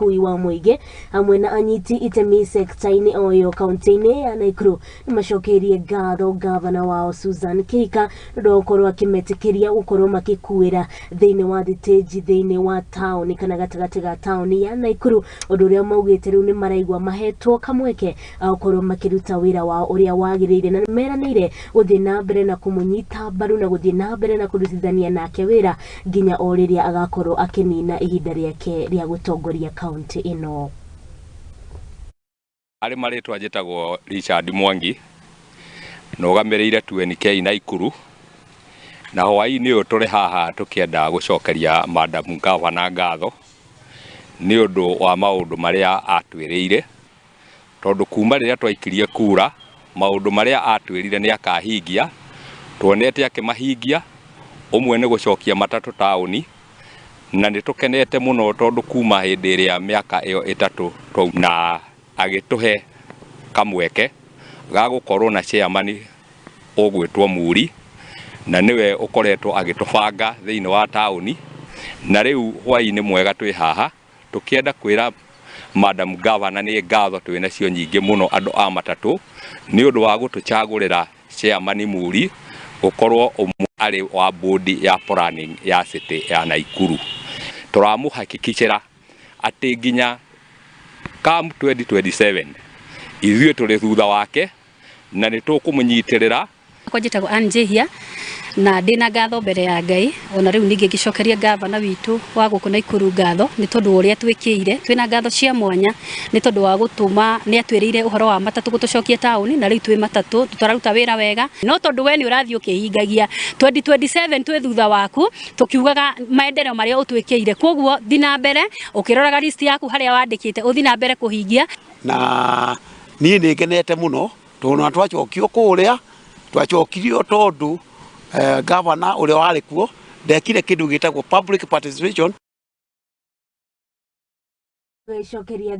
ũkui wa mũingĩ hamwe na anyiti itemi sekta-inĩ o ĩyo kaunti-inĩ ya Naikuru nĩmacokeirie ngatho gavana wao Susan Kihika nĩ ũndũ wa gũkorwo akĩmetĩkĩria gũkorwo makĩkuĩra thĩinĩ wa thitĩnji thĩinĩ wa taũni kana gatagatĩ ga taũni ya Naikuru, ũndũ ũrĩa maugĩte rĩu nĩ maraigua mahetwo kamweke gũkorwo makĩruta wĩra wao ũrĩa wagĩrĩire, na nĩ meranĩire gũthiĩ na mbere na kũmũnyita mbaru na gũthiĩ na mbere na kũrutithania nake wĩra nginya o rĩrĩa agakorwo akĩnina ihinda rĩake rĩa gũtongoria kaunti ĩno. Arĩ marĩtwa njĩtagwo Richard Mwangi, nũgamĩrĩire 2NK Naikuru, na hwaĩ-inĩ ũyũ tũrĩ haha tũkĩenda gũcokeria Madam Governor ngatho nĩ ũndũ wa maũndũ marĩa atwĩrĩire, tondũ kuma rĩrĩa twaikirie kura, maũndũ marĩa atwĩrire nĩ akahingia, tuonete akĩmahingia. Ũmwe nĩ gũcokia matatũ taũni, na nĩ tũkenete mũno tondũ kuma hĩndĩ ĩrĩa mĩaka ĩyo 3 na agĩtũhe kamweke ga gũkorwo na chairman ũgwĩtwo Muri, na nĩwe ũkoretwo agĩtũbanga thĩinĩ wa taũni. Na rĩu hwaĩ-inĩ mwega twĩ haha tũkĩenda kwĩra Madam Governor nĩ ngatho twĩ nacio nyingĩ mũno andũ a matatũ nĩ ũndũ wa gũtũcagũrĩra chairman Muri gũkorwo ũmwe arĩ wa board ya planning ya city ya Naikuru. Tũramũhakikicĩra atĩ nginya come 2027 ithuĩ tũrĩ thutha wake na nĩ tũkũmũnyitĩrĩra. Kwa njĩtagwo Ann Njihia na ndĩna ngatho mbere ya Ngai, ona rĩu ningĩ ngĩcokeria gavana witũ wa gũkũ Naikuru ngatho nĩ tondũ wa ũrĩa twĩkĩire. Twĩna ngatho cia mwanya nĩ tondũ wa gũtũma nĩ atwĩrĩire ũhoro wa matatũ gũtũcokia taũni, na rĩu twĩ matatũ tũraruta wĩra wega, no tondũ we nĩ ũrathiĩ ũkĩhingagia 2027 twĩ thutha waku tũkiugaga maendeleo marĩa ũtwĩkĩire. Koguo thi na mbere ũkĩroraga list yaku harĩa wandĩkĩte, ũthi na mbere kũhingia. Na niĩ nĩ ngenete mũno tondũ na twacokio kũrĩa twacokirio tondũ gavana ũrĩa warĩ kuo ndekire kĩndũ gĩtagwo public participation. Gũcokeria